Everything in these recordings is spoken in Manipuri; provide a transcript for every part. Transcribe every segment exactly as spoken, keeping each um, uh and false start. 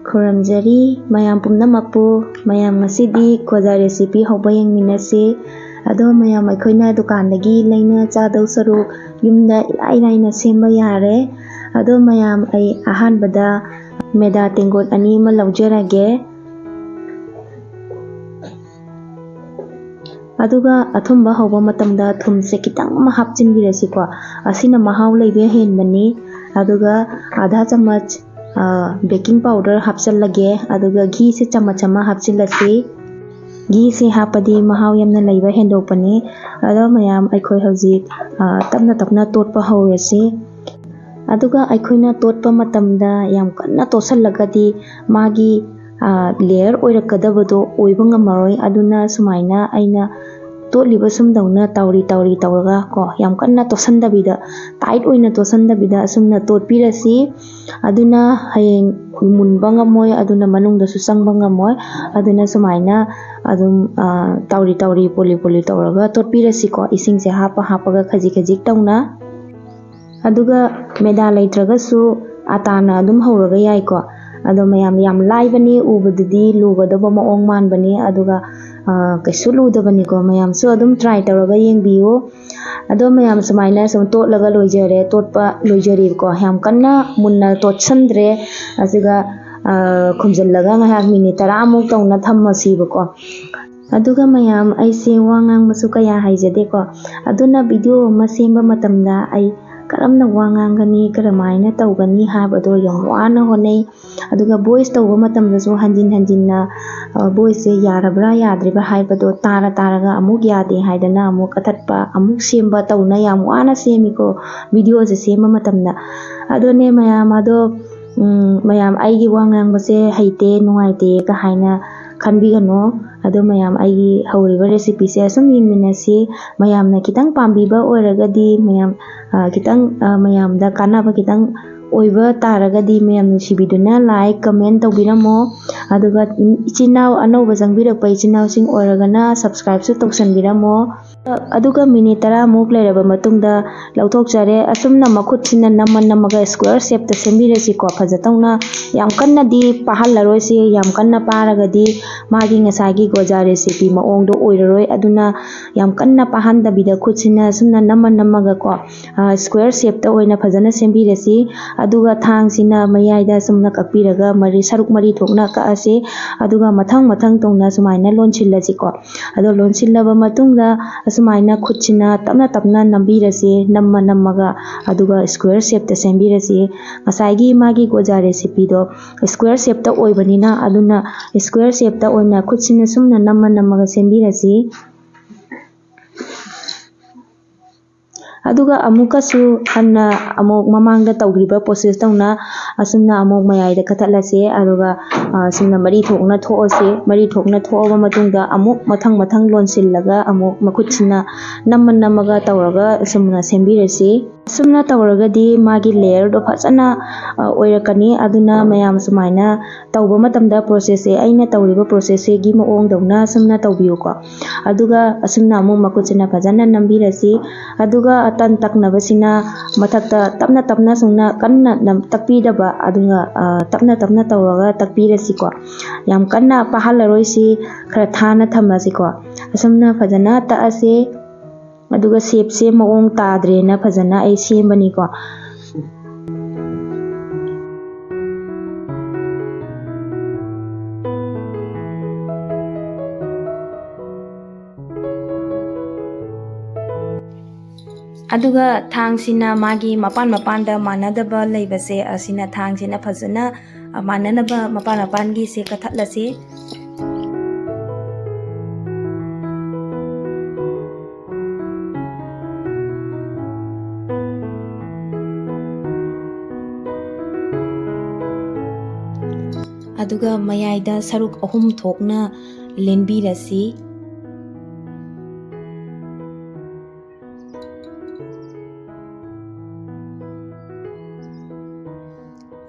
ꯈꯨꯔꯨꯝꯖꯔꯤ ꯃꯌꯥꯝ ꯄꯨꯝꯅꯃꯛꯄꯨ꯫ ꯃꯌꯥꯝ ꯉꯁꯤꯗꯤ ꯈꯣꯖꯥ recipe ꯍꯧꯕ ꯌꯦꯡꯃꯤꯟꯅꯁꯤ꯫ ꯑꯗꯣ ꯃꯌꯥꯝ ꯑꯩꯈꯣꯏꯅ ꯗꯨꯀꯥꯟꯗꯒꯤ ꯂꯩꯅ ꯆꯥꯗꯧ ꯁꯔꯨꯛ ꯌꯨꯝꯗ ꯏꯂꯥꯏ ꯂꯥꯏꯅ ꯁꯦꯝꯕ ꯌꯥꯔꯦ꯫ ꯑꯗꯣ ꯃꯌꯥꯝ ꯑꯩ ꯑꯍꯥꯟꯕꯗ ꯃꯦꯗꯥ ꯇꯦꯡꯀꯣꯠ ꯑꯅꯤ ꯑꯃ ꯂꯧꯖꯔꯒꯦ꯫ ꯑꯗꯨꯒ ꯑꯊꯨꯝꯕ ꯍꯧꯕ ꯃꯇꯝꯗ ꯊꯨꯝꯁꯦ ꯈꯤꯇꯪ ꯑꯃ ꯍꯥꯞꯆꯤꯟꯕꯤꯔꯁꯤꯀꯣ꯫ ꯑꯁꯤꯅ ꯃꯍꯥꯎ ꯂꯩꯕ ꯍꯦꯟꯕꯅꯤ꯫ ꯑꯗꯨꯒ ꯑꯥꯙꯥ ꯆꯃꯆ baking powder ꯍꯥꯞꯆꯤꯜꯂꯒꯦ꯫ ꯑꯗꯨꯒ ꯘꯤꯁꯦ ꯆꯃꯆ ꯑꯃ ꯍꯥꯞꯆꯤꯜꯂꯁꯤ꯫ ꯘꯤꯁꯦ ꯍꯥꯞꯄꯗꯤ ꯃꯍꯥꯎ ꯌꯥꯝꯅ ꯂꯩꯕ ꯍꯦꯟꯗꯣꯛꯄꯅꯤ꯫ ꯑꯗꯣ ꯃꯌꯥꯝ ꯑꯩꯈꯣꯏ ꯍꯧꯖꯤꯛ ꯇꯞꯅ ꯇꯞꯅ ꯇꯣꯠꯄ ꯍꯧꯔꯁꯤ꯫ ꯑꯗꯨꯒ ꯑꯩꯈꯣꯏꯅ ꯇꯣꯠꯄ ꯃꯇꯝꯗ ꯌꯥꯝ ꯀꯟꯅ ꯇꯣꯠꯁꯤꯜꯂꯒꯗꯤ ꯃꯥꯒꯤ layer ꯑꯣꯏꯔꯛꯀꯗꯕꯗꯣ ꯑꯣꯏꯕ ꯉꯝꯃꯔꯣꯏ꯫ ꯑꯗꯨꯅ ꯁꯨꯃꯥꯏꯅ ꯑꯩꯅ ꯇꯣꯠꯂꯤꯕ ꯁꯨꯝꯗꯧꯅ ꯇꯧꯔꯤ ꯇꯧꯔꯤ ꯇꯧꯔꯒ ꯀꯣ, ꯌꯥꯝ ꯀꯟꯅ ꯇꯣꯠꯁꯤꯟꯗꯕꯤꯗ, tight ꯑꯣꯏꯅ ꯇꯣꯠꯁꯤꯟꯗꯕꯤꯗ ꯑꯁꯨꯝꯅ ꯇꯣꯠꯄꯤꯔꯁꯤ꯫ ꯑꯗꯨꯅ ꯍꯌꯦꯡ ꯃꯨꯟꯕ ꯉꯝꯃꯣꯏ, ꯑꯗꯨꯅ ꯃꯅꯨꯡꯗꯁꯨ ꯆꯪꯕ ꯉꯝꯃꯣꯏ꯫ ꯑꯗꯨꯅ ꯁꯨꯃꯥꯏꯅ ꯑꯗꯨꯝ ꯇꯧꯔꯤ ꯇꯧꯔꯤ ꯄꯣꯂꯤ ꯄꯣꯂꯤ ꯇꯧꯔꯒ ꯇꯣꯠꯄꯤꯔꯁꯤꯀꯣ, ꯏꯁꯤꯡꯁꯦ ꯍꯥꯞꯄ ꯍꯥꯞꯄꯒ ꯈꯖꯤꯛ ꯈꯖꯤꯛ ꯇꯧꯅ꯫ ꯑꯗꯨꯒ ꯃꯦꯗꯥ ꯂꯩꯇ꯭ꯔꯒꯁꯨ ꯑꯇꯥꯅ ꯑꯗꯨꯝ ꯍꯧꯔꯒ ꯌꯥꯏꯀꯣ꯫ ꯑꯗꯣ ꯃꯌꯥꯝ ꯌꯥꯝ ꯂꯥꯏꯕꯅꯤ, ꯎꯕꯗꯗꯤ ꯂꯨꯒꯗꯕ ꯃꯑꯣꯡ ꯃꯥꯟꯕꯅꯤ, ꯑꯗꯨꯒ ꯀꯩꯁꯨ ꯂꯨꯗꯕꯅꯤꯀꯣ꯫ ꯃꯌꯥꯝꯁꯨ ꯑꯗꯨꯝ try ꯇꯧꯔꯒ ꯌꯦꯡꯕꯤꯌꯨ꯫ ꯑꯗꯣ ꯃꯌꯥꯝ ꯁꯨꯃꯥꯏꯅ ꯁꯨꯝ ꯇꯣꯠꯂꯒ ꯂꯣꯏꯖꯔꯦ, ꯇꯣꯠꯄ ꯂꯣꯏꯖꯔꯦꯕꯀꯣ꯫ ꯌꯥꯝ ꯀꯟꯅ ꯃꯨꯟꯅ ꯇꯣꯠꯁꯟꯗ꯭ꯔꯦ꯫ ꯑꯗꯨꯒ ꯈꯨꯝꯖꯤꯜꯂꯒ ꯉꯥꯏꯍꯥꯛ ꯃꯤꯅꯤꯠ ꯇꯔꯥꯃꯨꯛ ꯇꯧꯅ ꯊꯝꯃꯁꯤꯕꯀꯣ꯫ ꯑꯗꯨꯒ ꯃꯌꯥꯝ, ꯑꯩꯁꯦ ꯋꯥ ꯉꯥꯡꯕꯁꯨ ꯀꯌꯥ ꯍꯩꯖꯗꯦꯀꯣ꯫ ꯑꯗꯨꯅ video ꯑꯃ ꯁꯦꯝꯕ ꯃꯇꯝꯗ ꯑꯩ ꯀꯔꯝꯅ ꯋꯥ ꯉꯥꯡꯒꯅꯤ, ꯀꯔꯝꯍꯥꯏꯅ ꯇꯧꯒꯅꯤ ꯍꯥꯏꯕꯗꯣ ꯌꯥꯝ ꯋꯥꯅ ꯍꯣꯠꯅꯩ꯫ ꯑꯗꯨꯒ voice ꯇꯧꯕ ꯃꯇꯝꯗꯁꯨ ꯍꯟꯖꯤꯟ ꯍꯟꯖꯤꯟꯅ voiceꯁꯦ ꯌꯥꯔꯕ꯭ꯔꯥ ꯌꯥꯗ꯭ꯔꯤꯕ꯭ꯔꯥ ꯍꯥꯏꯕꯗꯣ ꯇꯥꯔ ꯇꯥꯔꯒ ꯑꯃꯨꯛ ꯌꯥꯗꯦ ꯍꯥꯏꯗꯅ ꯑꯃꯨꯛ ꯀꯛꯊꯠꯄ, ꯑꯃꯨꯛ ꯁꯦꯝꯕ ꯇꯧꯅ ꯌꯥꯝ ꯋꯥꯅ ꯁꯦꯝꯃꯤꯀꯣ videoꯁꯦ ꯁꯦꯝꯕ ꯃꯇꯝꯗ꯫ ꯑꯗꯨꯅꯦ ꯃꯌꯥꯝ, ꯑꯗꯣ ꯃꯌꯥꯝ, ꯑꯩꯒꯤ ꯋꯥ ꯉꯥꯡꯕꯁꯦ ꯍꯩꯇꯦ, ꯅꯨꯡꯉꯥꯏꯇꯦ ꯀ ꯍꯥꯏꯅ ꯈꯟꯕꯤꯒꯅꯨ꯫ ꯑꯗꯣ ꯃꯌꯥꯝ, ꯑꯩꯒꯤ ꯍꯧꯔꯤꯕ recipeꯁꯦ ꯑꯁꯨꯝ ꯌꯦꯡꯃꯤꯟꯅꯁꯤ꯫ ꯃꯌꯥꯝꯅ ꯈꯤꯇꯪ ꯄꯥꯝꯕꯤꯕ ꯑꯣꯏꯔꯒꯗꯤ, ꯃꯌꯥꯝ ꯈꯤꯇꯪ ꯃꯌꯥꯝꯗ ꯀꯥꯟꯅꯕ ꯈꯤꯇꯪ ꯑꯣꯏꯕ ꯇꯥꯔꯒꯗꯤ, ꯃꯌꯥꯝ ꯅꯨꯡꯁꯤꯕꯤꯗꯨꯅ like, comment ꯇꯧꯕꯤꯔꯝꯃꯣ꯫ ꯑꯗꯨꯒ ꯏꯆꯤꯟ ꯏꯅꯥꯎ ꯑꯅꯧꯕ ꯆꯪꯕꯤꯔꯛꯄ ꯏꯆꯤꯟ ꯏꯅꯥꯎꯁꯤꯡ ꯑꯣꯏꯔꯒꯅ subscribeꯁꯨ ꯇꯧꯁꯟꯕꯤꯔꯝꯃꯣ꯫ ꯑꯗꯨꯒ ꯃꯤꯅꯤꯠ ꯇꯔꯥꯃꯨꯛ ꯂꯩꯔꯕ ꯃꯇꯨꯡꯗ ꯂꯧꯊꯣꯛꯆꯔꯦ꯫ ꯑꯁꯨꯝꯅ ꯃꯈꯨꯠꯁꯤꯅ ꯅꯝꯃ ꯅꯝꯃꯒ square shapeꯇ ꯁꯦꯝꯕꯤꯔꯁꯤꯀꯣ꯫ ꯐꯖ ꯇꯧꯅ ꯌꯥꯝ ꯀꯟꯅꯗꯤ ꯄꯥꯍꯜꯂꯔꯣꯏꯁꯤ, ꯌꯥꯝ ꯀꯟꯅ ꯄꯥꯔꯒꯗꯤ ꯃꯥꯒꯤ ꯉꯁꯥꯏꯒꯤ ꯒꯣꯖꯥ recipe ꯃꯑꯣꯡꯗꯣ ꯑꯣꯏꯔꯔꯣꯏ꯫ ꯑꯗꯨꯅ ꯌꯥꯝ ꯀꯟꯅ ꯄꯥꯍꯟꯗꯕꯤꯗ ꯈꯨꯠꯁꯤꯅ ꯁꯨꯝꯅ ꯅꯝꯃ ꯅꯝꯃꯒꯀꯣ, square shapeꯇ ꯑꯣꯏꯅ ꯐꯖꯅ ꯁꯦꯝꯕꯤꯔꯁꯤ꯫ ꯑꯗꯨꯒ ꯊꯥꯡꯁꯤꯅ ꯃꯌꯥꯏꯗ ꯁꯨꯝꯅ ꯀꯛꯄꯤꯔꯒ ꯃꯔꯤ, ꯁꯔꯨꯛ ꯃꯔꯤ ꯊꯣꯛꯅ ꯀꯛꯑꯁꯤ꯫ ꯑꯗꯨꯒ ꯃꯊꯪ ꯃꯊꯪ ꯇꯧꯅ ꯁꯨꯃꯥꯏꯅ ꯂꯣꯟꯁꯤꯜꯂꯁꯤꯀꯣ꯫ ꯑꯗꯣ ꯂꯣꯟꯁꯤꯜꯂꯕ ꯃꯇꯨꯡꯗ ꯑꯁꯨꯃꯥꯏꯅ ꯈꯨꯠꯁꯤꯅ ꯇꯞꯅ ꯇꯞꯅ ꯅꯝꯕꯤꯔꯁꯤ, ꯅꯝꯃ ꯅꯝꯃꯒ, ꯑꯗꯨꯒ square shapeꯇ ꯁꯦꯝꯕꯤꯔꯁꯤ꯫ ꯉꯁꯥꯏꯒꯤ ꯃꯥꯒꯤ ꯒꯣꯖꯥ recipeꯗꯣ square shapeꯇ ꯑꯣꯏꯕꯅꯤꯅ, ꯑꯗꯨꯅ square shapeꯇ ꯑꯣꯏꯅ ꯈꯨꯠꯁꯤꯅ ꯁꯨꯝꯅ ꯅꯝꯃ ꯅꯝꯃꯒ ꯁꯦꯝꯕꯤꯔꯁꯤ꯫ ꯑꯗꯨꯒ ꯑꯃꯨꯛꯀꯁꯨ ꯍꯟꯅ ꯑꯃꯨꯛ ꯃꯃꯥꯡꯗ ꯇꯧꯈ꯭ꯔꯤꯕ process ꯇꯧꯅ ꯑꯁꯨꯝꯅ ꯑꯃꯨꯛ ꯃꯌꯥꯏꯗ ꯀꯛꯊꯠꯂꯁꯦ꯫ ꯑꯗꯨꯒ, ꯑ, ꯑꯁꯨꯝꯅ ꯃꯔꯤ ꯊꯣꯛꯅ ꯊꯣꯛꯑꯁꯦ꯫ ꯃꯔꯤ ꯊꯣꯛꯅ ꯊꯣꯛꯑꯕ ꯃꯇꯨꯡꯗ ꯑꯃꯨꯛ ꯃꯊꯪ ꯃꯊꯪ ꯂꯣꯟꯁꯤꯜꯂꯒ ꯑꯃꯨꯛ ꯃꯈꯨꯠꯁꯤꯅ ꯅꯝꯃ ꯅꯝꯃꯒ ꯇꯧꯔꯒ ꯑꯁꯨꯝꯅ ꯁꯦꯝꯕꯤꯔꯁꯤ꯫ ꯑꯁꯨꯝꯅ ꯇꯧꯔꯒꯗꯤ ꯃꯥꯒꯤ layerꯗꯣ ꯐꯖꯅ, ꯑ, ꯑꯣꯏꯔꯛꯀꯅꯤ꯫ ꯑꯗꯨꯅ ꯃꯌꯥꯝ ꯁꯨꯃꯥꯏꯅ ꯇꯧꯕ ꯃꯇꯝꯗ processꯁꯦ, ꯑꯩꯅ ꯇꯧꯔꯤꯕ processꯁꯤꯒꯤ ꯃꯑꯣꯡꯗꯧꯅ ꯑꯁꯨꯝꯅ ꯇꯧꯕꯤꯌꯨꯀꯣ꯫ ꯑꯗꯨꯒ ꯑꯁꯨꯝꯅ ꯑꯃꯨꯛ ꯃꯈꯨꯠꯁꯤꯅ ꯐꯖꯅ ꯅꯝꯕꯤꯔꯁꯤ꯫ ꯑꯗꯨꯒ ꯇꯟ ꯇꯛꯅꯕꯁꯤꯅ ꯃꯊꯛꯇ ꯇꯞꯅ ꯇꯞꯅ ꯁꯨꯝꯅ ꯀꯟꯅ ꯅꯝ-, ꯇꯛꯄꯤꯗꯕ, ꯑꯗꯨꯒ, ꯑ, ꯇꯞꯅ ꯇꯞꯅ ꯇꯧꯔꯒ ꯇꯛꯄꯤꯔꯁꯤꯀꯣ꯫ ꯌꯥꯝ ꯀꯟꯅ ꯄꯥꯍꯜꯂꯔꯣꯏꯁꯤ, ꯈꯔ ꯊꯥꯅ ꯊꯝꯃꯁꯤꯀꯣ꯫ ꯑꯁꯨꯝꯅ ꯐꯖꯅ ꯇꯛꯑꯁꯤ꯫ ꯑꯗꯨꯒ shapeꯁꯦ ꯃꯑꯣꯡ ꯇꯥꯗ꯭ꯔꯦꯅ ꯐꯖꯅ ꯑꯩ ꯁꯦꯝꯕꯅꯤꯀꯣ꯫ ꯑꯗꯨꯒ ꯊꯥꯡꯁꯤꯅ ꯃꯥꯒꯤ ꯃꯄꯥꯟ ꯃꯄꯥꯟꯗ ꯃꯥꯟꯅꯗꯕ ꯂꯩꯕꯁꯦ, ꯑꯁꯤꯅ ꯊꯥꯡꯁꯤꯅ ꯐꯖꯅ, ꯑ, ꯃꯥꯟꯅꯅꯕ ꯃꯄꯥꯟ ꯃꯄꯥꯟꯒꯤꯁꯦ ꯀꯛꯊꯠꯂꯁꯤ꯫ ꯑꯗꯨꯒ ꯃꯌꯥꯏꯗ ꯁꯔꯨꯛ ꯑꯍꯨꯝ ꯊꯣꯛꯅ ꯂꯦꯟꯕꯤꯔꯁꯤ꯫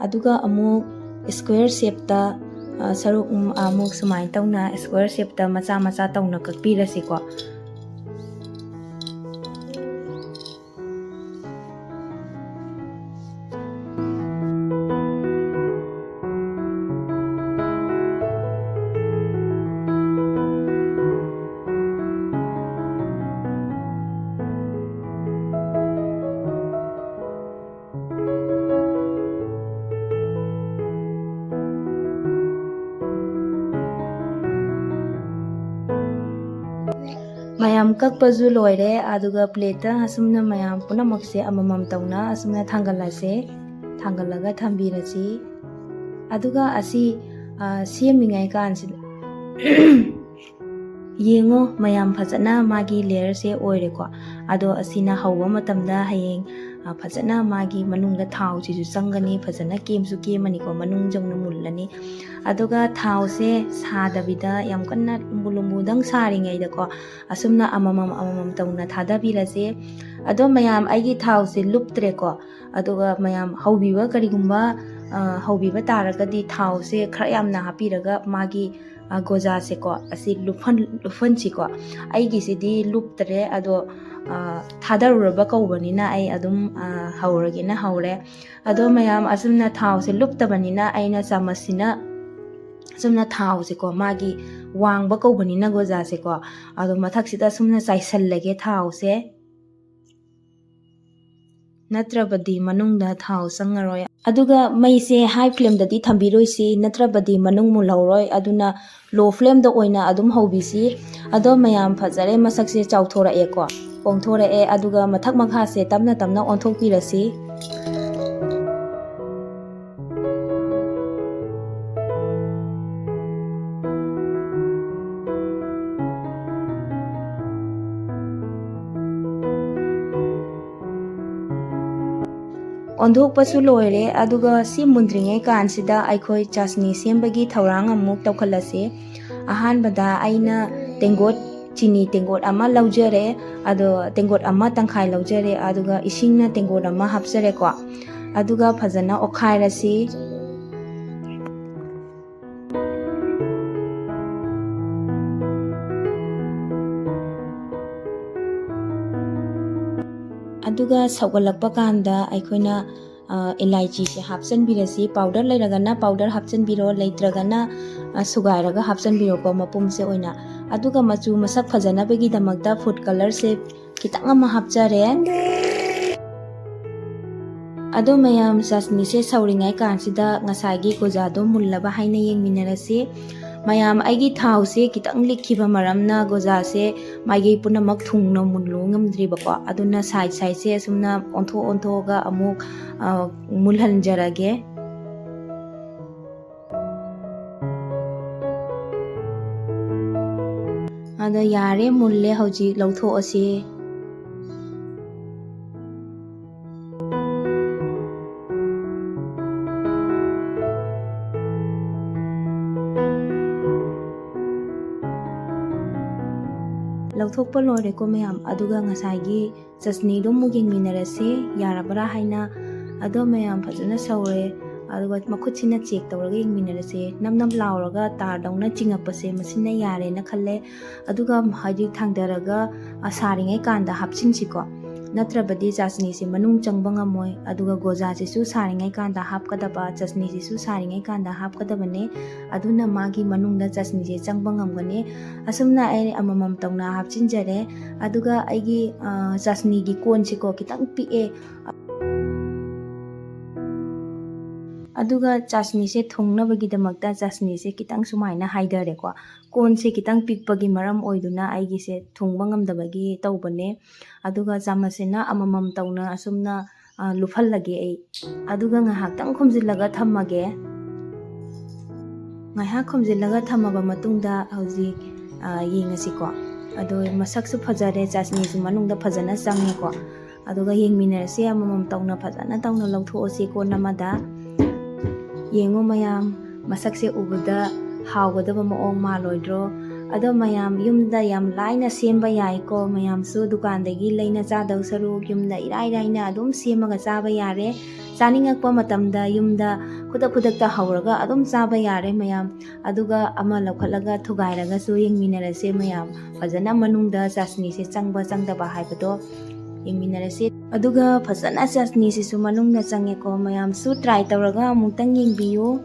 ꯑꯗꯨꯒ ꯑꯃꯨꯛ square shapeꯇ, ꯑ, ꯁꯔꯨꯛ, ꯎꯝ, ꯑꯃꯨꯛ ꯁꯨꯃꯥꯏꯅ ꯇꯧꯅ square shapeꯇ ꯃꯆꯥ ꯃꯆꯥ ꯇꯧꯅ ꯀꯛꯄꯤꯔꯁꯤꯀꯣ꯫ ꯃꯌꯥꯝ ꯀꯛꯄꯁꯨ ꯂꯣꯏꯔꯦ, ꯑꯗꯨꯒ ꯄ꯭ꯂꯦꯠꯇ ꯑꯁꯨꯝꯅ ꯃꯌꯥꯝ ꯄꯨꯝꯅꯃꯛꯁꯦ ꯑꯃꯃꯝ ꯇꯧꯅ ꯑꯁꯨꯝꯅ ꯊꯥꯡꯒꯠꯂꯁꯦ, ꯊꯥꯡꯒꯠꯂꯒ ꯊꯝꯕꯤꯔꯁꯤ꯫ ꯑꯗꯨꯒ ꯑꯁꯤ, ꯑ, ꯁꯦꯝꯃꯤꯉꯩ ꯀꯥꯟꯁꯤꯗ ꯌꯦꯡꯉꯣ ꯃꯌꯥꯝ, ꯐꯖꯅ ꯃꯥꯒꯤ ꯂꯦꯌꯔꯁꯦ ꯑꯣꯏꯔꯦꯀꯣ꯫ ꯑꯗꯣ ꯑꯁꯤꯅ ꯍꯧꯕ ꯃꯇꯝꯗ ꯍꯌꯦꯡ, ꯑ, ꯐꯖꯅ ꯃꯥꯒꯤ ꯃꯅꯨꯡꯗ ꯊꯥꯎꯁꯤꯁꯨ ꯆꯪꯒꯅꯤ, ꯐꯖꯅ ꯀꯦꯝꯁꯨ ꯀꯦꯝꯃꯅꯤꯀꯣ, ꯃꯅꯨꯡ ꯌꯧꯅ ꯃꯨꯜꯂꯅꯤ꯫ ꯑꯗꯨꯒ ꯊꯥꯎꯁꯦ ꯁꯥꯗꯕꯤꯗ ꯌꯥꯝ ꯀꯟꯅ ꯂꯨꯝꯕꯨ ꯂꯨꯝꯕꯨꯗꯪ ꯁꯥꯔꯤꯉꯩꯗꯀꯣ, ꯑꯁꯨꯝꯅ ꯑꯃꯃꯝ ꯑꯃꯃꯝ ꯇꯧꯅ ꯊꯥꯗꯕꯤꯔꯁꯦ꯫ ꯑꯗꯣ ꯃꯌꯥꯝ, ꯑꯩꯒꯤ ꯊꯥꯎꯁꯦ ꯂꯨꯞꯇ꯭ꯔꯦꯀꯣ꯫ ꯑꯗꯨꯒ ꯃꯌꯥꯝ ꯍꯧꯕꯤꯕ, ꯀꯔꯤꯒꯨꯝꯕ, ꯑ, ꯍꯧꯕꯤꯕ ꯇꯥꯔꯒꯗꯤ ꯊꯥꯎꯁꯦ ꯈꯔ ꯌꯥꯝꯅ ꯍꯥꯞꯄꯤꯔꯒ ꯃꯥꯒꯤ, ꯑ, ꯒꯣꯖꯥꯁꯦꯀꯣ, ꯑꯁꯤ ꯂꯨꯞꯍꯟ-, ꯂꯨꯞꯍꯟꯁꯤꯀꯣ꯫ ꯑꯩꯒꯤꯁꯤꯗꯤ ꯂꯨꯞꯇ꯭ꯔꯦ, ꯑꯗꯣ, ꯑ, ꯊꯥꯗꯔꯨꯔꯕ ꯀꯧꯕꯅꯤꯅ ꯑꯩ ꯑꯗꯨꯝ, ꯑ, ꯍꯧꯔꯒꯦꯅ ꯍꯧꯔꯦ꯫ ꯑꯗꯣ ꯃꯌꯥꯝ, ꯑꯁꯨꯝꯅ ꯊꯥꯎꯁꯦ ꯂꯨꯞꯇꯕꯅꯤꯅ ꯑꯩꯅ ꯆꯥꯃꯁꯁꯤꯅ ꯑꯁꯨꯝꯅ ꯊꯥꯎꯁꯦꯀꯣ, ꯃꯥꯒꯤ ꯋꯥꯡꯕ ꯀꯧꯕꯅꯤꯅ ꯒꯣꯖꯥꯁꯦꯀꯣ, ꯑꯗꯣ ꯃꯊꯛꯁꯤꯗ ꯑꯁꯨꯝꯅ ꯆꯥꯏꯁꯜꯂꯒꯦ ꯊꯥꯎꯁꯦ, ꯅꯠꯇ꯭ꯔꯕꯗꯤ ꯃꯅꯨꯡꯗ ꯊꯥꯎ ꯆꯪꯉꯔꯣꯏ꯫ ꯑꯗꯨꯒ ꯃꯩꯁꯦ ꯍꯥꯏ ꯐ꯭ꯂꯦꯝꯗꯗꯤ ꯊꯝꯕꯤꯔꯣꯏꯁꯤ, ꯅꯠꯇ꯭ꯔꯕꯗꯤ ꯃꯅꯨꯡ ꯃꯨꯜꯍꯧꯔꯣꯏ꯫ ꯑꯗꯨꯅ ꯂꯣ ꯐ꯭ꯂꯦꯝꯗ ꯑꯣꯏꯅ ꯑꯗꯨꯝ ꯍꯧꯕꯤꯁꯤ꯫ ꯑꯗꯣ ꯃꯌꯥꯝ, ꯐꯖꯔꯦ, ꯃꯁꯛꯁꯦ ꯆꯥꯎꯊꯣꯔꯛꯑꯦꯀꯣ, ꯄꯣꯡꯊꯣꯔꯛꯑꯦ꯫ ꯑꯗꯨꯒ ꯃꯊꯛ ꯃꯈꯥꯁꯦ ꯇꯞꯅ ꯇꯞꯅ ꯑꯣꯟꯊꯣꯛꯄꯤꯔꯁꯤ꯫ ꯑꯣꯟꯊꯣꯛꯄꯁꯨ ꯂꯣꯏꯔꯦ꯫ ꯑꯗꯨꯒ ꯁꯤ ꯃꯨꯟꯗ꯭ꯔꯤꯉꯩ ꯀꯥꯟꯁꯤꯗ ꯑꯩꯈꯣꯏ ꯆꯥꯁꯅꯤ ꯁꯦꯝꯕꯒꯤ ꯊꯧꯔꯥꯡ ꯑꯃꯨꯛ ꯇꯧꯈꯠꯂꯁꯤ꯫ ꯑꯍꯥꯟꯕꯗ ꯑꯩꯅ ꯇꯦꯡꯒꯣꯠ, ꯆꯤꯅꯤ ꯇꯦꯡꯒꯣꯠ ꯑꯃ ꯂꯧꯖꯔꯦ, ꯑꯗꯣ ꯇꯦꯡꯒꯣꯠ ꯑꯃ ꯇꯪꯈꯥꯏ ꯂꯧꯖꯔꯦ, ꯑꯗꯨꯒ ꯏꯁꯤꯡꯅ ꯇꯦꯡꯒꯣꯠ ꯑꯃ ꯍꯥꯞꯆꯔꯦꯀꯣ꯫ ꯑꯗꯨꯒ ꯐꯖꯅ ꯑꯣꯠꯈꯥꯏꯔꯁꯤ꯫ ꯑꯗꯨꯒ ꯁꯧꯒꯠꯂꯛꯄ ꯀꯥꯟꯗ ꯑꯩꯈꯣꯏꯅ, ꯑ, ꯏꯂꯥꯏꯆꯤꯁꯦ ꯍꯥꯞꯆꯤꯟꯕꯤꯔꯁꯤ꯫ ꯄꯥꯎꯗꯔ ꯂꯩꯔꯒꯅ ꯄꯥꯎꯗꯔ ꯍꯥꯞꯆꯤꯟꯕꯤꯔꯣ, ꯂꯩꯇ꯭ꯔꯒꯅ, ꯑ, ꯁꯨꯒꯥꯏꯔꯒ ꯍꯥꯞꯆꯤꯟꯕꯤꯔꯣꯀꯣ, ꯃꯄꯨꯝꯁꯦ ꯑꯣꯏꯅ꯫ ꯑꯗꯨꯒ ꯃꯆꯨ ꯃꯁꯛ ꯐꯖꯅꯕꯒꯤꯗꯃꯛꯇ ꯐꯨꯗ ꯀꯂꯔꯁꯦ ꯈꯤꯇꯪ ꯑꯃ ꯍꯥꯞꯆꯔꯦ꯫ ꯑꯗꯣ ꯃꯌꯥꯝ, ꯆꯥꯁꯅꯤꯁꯦ ꯁꯧꯔꯤꯉꯩ ꯀꯥꯟꯁꯤꯗ ꯉꯁꯥꯏꯒꯤ ꯒꯣꯖꯥꯗꯣ ꯃꯨꯜꯂꯕ ꯍꯥꯏꯅ ꯌꯦꯡꯃꯤꯟꯅꯔꯁꯤ꯫ ꯃꯌꯥꯝ, ꯑꯩꯒꯤ ꯊꯥꯎꯁꯦ ꯈꯤꯇꯪ ꯂꯤꯛꯈꯤꯕ ꯃꯔꯝꯅ ꯒꯣꯖꯥꯁꯦ ꯃꯥꯏꯀꯩ ꯄꯨꯝꯅꯃꯛ ꯊꯨꯡꯅ ꯃꯨꯜꯂꯨ ꯉꯝꯗ꯭ꯔꯤꯕꯀꯣ꯫ ꯑꯗꯨꯅ side sideꯁꯦ ꯑꯁꯨꯝꯅ ꯑꯣꯟꯊꯣꯛ ꯑꯣꯟꯊꯣꯛꯑꯒ ꯑꯃꯨꯛ, ꯑ, ꯃꯨꯜꯍꯟꯖꯔꯒꯦ꯫ ꯑꯗꯣ ꯌꯥꯔꯦ, ꯃꯨꯜꯂꯦ, ꯍꯧꯖꯤꯛ ꯂꯧꯊꯣꯛꯑꯁꯤ꯫ ꯂꯧꯊꯣꯛꯄ ꯂꯣꯏꯔꯦꯀꯣ ꯃꯌꯥꯝ꯫ ꯑꯗꯨꯒ ꯉꯁꯥꯏꯒꯤ ꯆꯠꯅꯤꯗꯣ ꯑꯃꯨꯛ ꯌꯦꯡꯃꯤꯟꯅꯔꯁꯦ, ꯌꯥꯔꯕ꯭ꯔꯥ ꯍꯥꯏꯅ꯫ ꯑꯗꯣ ꯃꯌꯥꯝ, ꯐꯖꯅ ꯁꯧꯔꯦ꯫ ꯑꯗꯨꯒ ꯃꯈꯨꯠꯁꯤꯅ check ꯇꯧꯔꯒ ꯌꯦꯡꯃꯤꯟꯅꯔꯁꯦ꯫ ꯅꯞ ꯅꯞ ꯂꯥꯎꯔꯒ ꯇꯥꯔꯗꯧꯅ ꯆꯤꯡꯉꯛꯄꯁꯦ, ꯃꯁꯤꯅ ꯌꯥꯔꯦꯅ ꯈꯜꯂꯦ꯫ ꯑꯗꯨꯒ ꯍꯧꯖꯤꯛ ꯊꯥꯡꯗꯔꯒ, ꯑ, ꯁꯥꯔꯤꯉꯩ ꯀꯥꯟꯗ ꯍꯥꯞꯆꯤꯟꯁꯤꯀꯣ꯫ ꯅꯠꯇ꯭ꯔꯕꯗꯤ ꯆꯠꯅꯤꯁꯦ ꯃꯅꯨꯡ ꯆꯪꯕ ꯉꯝꯃꯣꯏ꯫ ꯑꯗꯨꯒ ꯒꯣꯖꯥꯁꯤꯁꯨ ꯁꯥꯔꯤꯉꯩ ꯀꯥꯟꯗ ꯍꯥꯞꯀꯗꯕ, ꯆꯠꯅꯤꯁꯤꯁꯨ ꯁꯥꯔꯤꯉꯩ ꯀꯥꯟꯗ ꯍꯥꯞꯀꯗꯕꯅꯦ꯫ ꯑꯗꯨꯅ ꯃꯥꯒꯤ ꯃꯅꯨꯡꯗ ꯆꯠꯅꯤꯁꯦ ꯆꯪꯕ ꯉꯝꯒꯅꯤ꯫ ꯑꯁꯨꯝꯅ ꯑꯩ ꯑꯃꯃꯝ ꯇꯧꯅ ꯍꯥꯞꯆꯤꯟꯖꯔꯦ꯫ ꯑꯗꯨꯒ ꯑꯩꯒꯤ, ꯑ, ꯆꯠꯅꯤꯒꯤ ꯀꯣꯟꯁꯤꯀꯣ ꯈꯤꯇꯪ ꯄꯤꯛꯑꯦ꯫ ꯑꯗꯨꯒ ꯆꯠꯅꯤꯁꯦ ꯊꯨꯡꯅꯕꯒꯤꯗꯃꯛꯇ ꯆꯠꯅꯤꯁꯦ ꯈꯤꯇꯪ ꯁꯨꯃꯥꯏꯅ ꯍꯥꯏꯗꯔꯦꯀꯣ꯫ ꯀꯣꯟꯁꯦ ꯈꯤꯇꯪ ꯄꯤꯛꯄꯒꯤ ꯃꯔꯝ ꯑꯣꯏꯗꯨꯅ ꯑꯩꯒꯤꯁꯦ ꯊꯨꯡꯕ ꯉꯝꯗꯕꯒꯤ ꯇꯧꯕꯅꯦ꯫ ꯑꯗꯨꯒ ꯆꯥꯃꯁꯁꯤꯅ ꯑꯃꯃꯝ ꯇꯧꯅ ꯑꯁꯨꯝꯅ, ꯑ, ꯂꯨꯞꯍꯜꯂꯒꯦ ꯑꯩ꯫ ꯑꯗꯨꯒ ꯉꯥꯏꯍꯥꯛꯇꯪ ꯈꯨꯝꯖꯤꯜꯂꯒ ꯊꯝꯃꯒꯦ꯫ ꯉꯥꯏꯍꯥꯛ ꯈꯨꯝꯖꯤꯜꯂꯒ ꯊꯝꯃꯕ ꯃꯇꯨꯡꯗ ꯍꯧꯖꯤꯛ, ꯑ, ꯌꯦꯡꯉꯁꯤꯀꯣ꯫ ꯑꯗꯣ ꯃꯁꯛꯁꯨ ꯐꯖꯔꯦ, ꯆꯠꯅꯤꯁꯨ ꯃꯅꯨꯡꯗ ꯐꯖꯅ ꯆꯪꯉꯦꯀꯣ꯫ ꯑꯗꯨꯒ ꯌꯦꯡꯃꯤꯟꯅꯔꯁꯤ, ꯑꯃꯃꯝ ꯇꯧꯅ ꯐꯖꯅ ꯇꯧꯅ ꯂꯧꯊꯣꯛꯑꯁꯤ ꯀꯣꯟ ꯑꯃꯗ꯫ ꯌꯦꯡꯉꯨ ꯃꯌꯥꯝ, ꯃꯁꯛꯁꯦ ꯎꯕꯗ ꯍꯥꯎꯒꯗꯕ ꯃꯑꯣꯡ ꯃꯥꯜꯂꯣꯏꯗ꯭ꯔꯣ? ꯑꯗꯣ ꯃꯌꯥꯝ, ꯌꯨꯝꯗ ꯌꯥꯝ ꯂꯥꯏꯅ ꯁꯦꯝꯕ ꯌꯥꯏꯀꯣ꯫ ꯃꯌꯥꯝꯁꯨ ꯗꯨꯀꯥꯟꯗꯒꯤ ꯂꯩꯅ ꯆꯥꯗꯧ ꯁꯔꯨꯛ ꯌꯨꯝꯗ ꯏꯔꯥꯏ ꯂꯥꯏꯅ ꯑꯗꯨꯝ ꯁꯦꯝꯃꯒ ꯆꯥꯕ ꯌꯥꯔꯦ꯫ ꯆꯥꯅꯤꯡꯉꯛꯄ ꯃꯇꯝꯗ ꯌꯨꯝꯗ ꯈꯨꯗꯛ ꯈꯨꯗꯛꯇ ꯍꯧꯔꯒ ꯑꯗꯨꯝ ꯆꯥꯕ ꯌꯥꯔꯦ ꯃꯌꯥꯝ꯫ ꯑꯗꯨꯒ ꯑꯃ ꯂꯧꯈꯠꯂꯒ ꯊꯨꯒꯥꯏꯔꯒꯁꯨ ꯌꯦꯡꯃꯤꯟꯅꯔꯁꯦ ꯃꯌꯥꯝ꯫ ꯐꯖꯅ ꯃꯅꯨꯡꯗ ꯆꯠꯅꯤꯁꯦ ꯆꯪꯕ ꯆꯪꯗꯕ ꯍꯥꯏꯕꯗꯣ ꯌꯦꯡꯃꯤꯟꯅꯔꯁꯦ꯫ ꯑꯗꯨꯒ ꯐꯖꯅ ꯆꯠꯅꯤꯁꯤꯁꯨ ꯃꯅꯨꯡꯗ ꯆꯪꯉꯦꯀꯣ꯫ ꯃꯌꯥꯝꯁꯨ try ꯇꯧꯔꯒ ꯑꯃꯨꯛꯇꯪ ꯌꯦꯡꯕꯤꯌꯨ꯫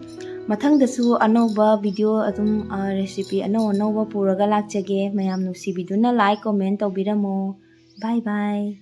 ꯃꯊꯪꯗꯁꯨ ꯑꯅꯧꯕ video ꯑꯗꯨꯝ, ꯑ, recipe ꯑꯅꯧ ꯑꯅꯧꯕ ꯄꯨꯔꯒ ꯂꯥꯛꯆꯒꯦ꯫ ꯃꯌꯥꯝ ꯅꯨꯡꯁꯤꯕꯤꯗꯨꯅ like, comment ꯇꯧꯕꯤꯔꯝꯃꯣ꯫ Bye bye꯫